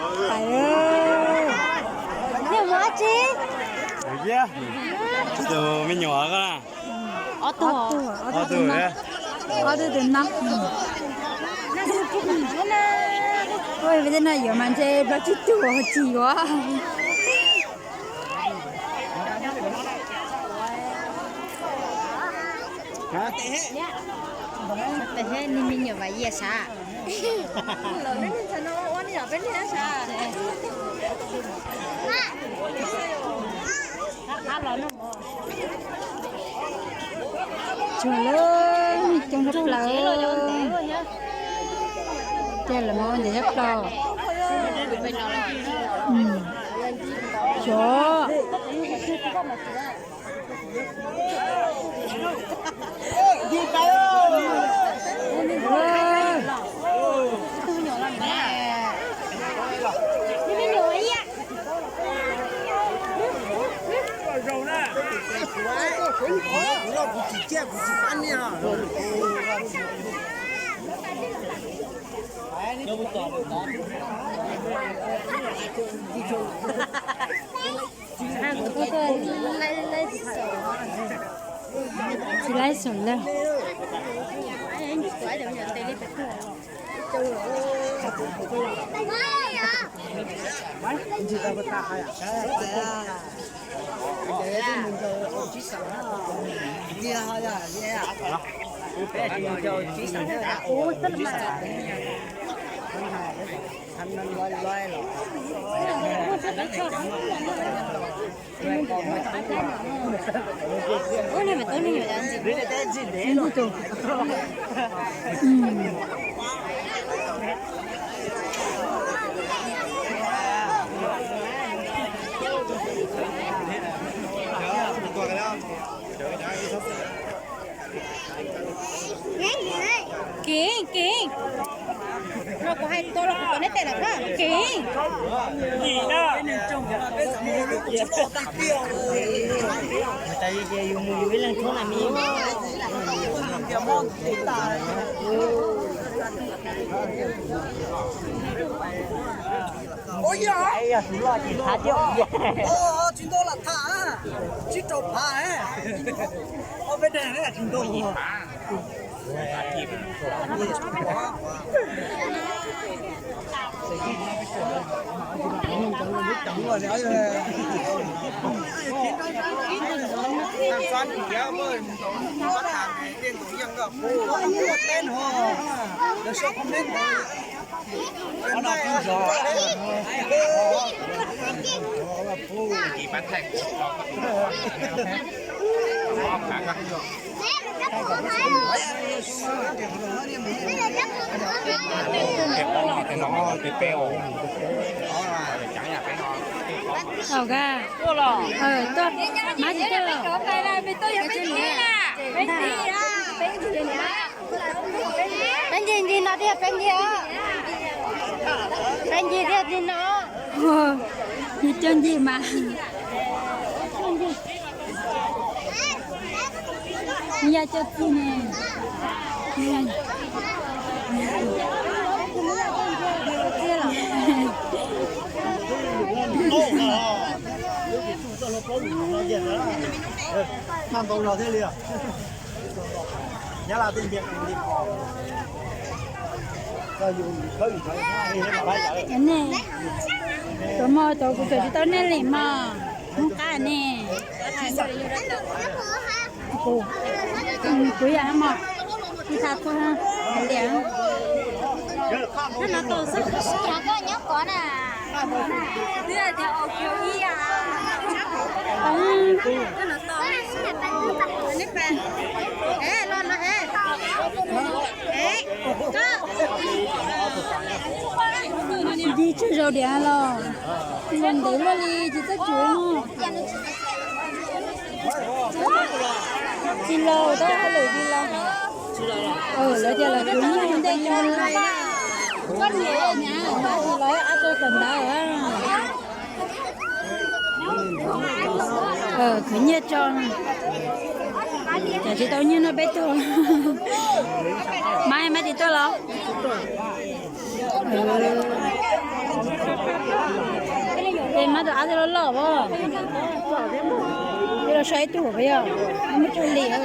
Pais, nej mus dab tsi? Tus me nyuam ko na. Ob tug, ob tug, ob tug tus no. Ua peb tej no yuav mas ntshe plaub tsib tug ho tsis yuav. Tes heb, ni me nyuam Vam Yias sav. Tsuag lawm, coob tshaj plaws. Ces lawv muab ua ntawd tshaj plaws. Xyov. Tsis laib xyov lawm. Kev, kev. No kuv hais tuaj los kuv tuav neb tes lawm na, kev. Tsis ntau lam tham, tsib rau phav, ob peb daim tsis ntau. Tau ka. Tuaj, mab tsis tuaj los? Peb ncig ncig no thiab, peb ncig, peb ncig thiab ncig no. Nws coj ncig mas. Nws yog coj txij ne. Cov ne, cov mog, cov kuv cov tsis tau nej li mog, Hmoob qab ne. Kuv yog mog, tsis tau txog liam. Ncig tsawg zaus diam los, los ntev luaj li tsis txawj tsuav no. Tsis los tab hauj lwm tsis los. Lawv tias lawv khwv nyiaj ua ntej tso, koj niam, lawv ab tso kawm ntawv. Khwv nyiaj tso, tsam tsis tau nyiaj noj peb tug. Mab, mab tsis tuaj los? Tus av loj loj as. Yog los so ib tug peb yog muaj cuag li na.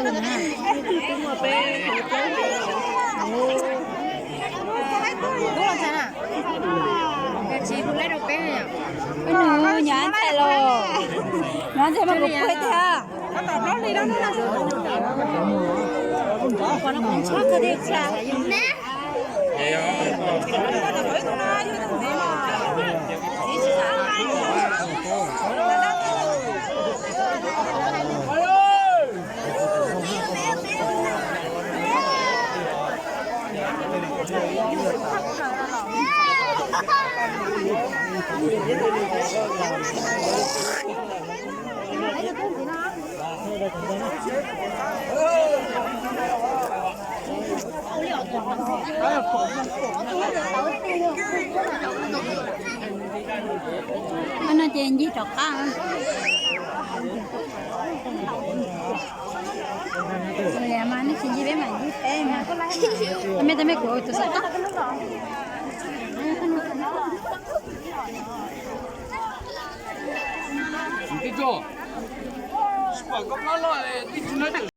Nws nyob ntxhais los, nyob ntxhais mas kuv pw thiab. Ub, no ces ncig rov qab. Tus liam mas nej tsis ncig peb mas ncig peb mas. Mej tau mej kuv tus xov tooj.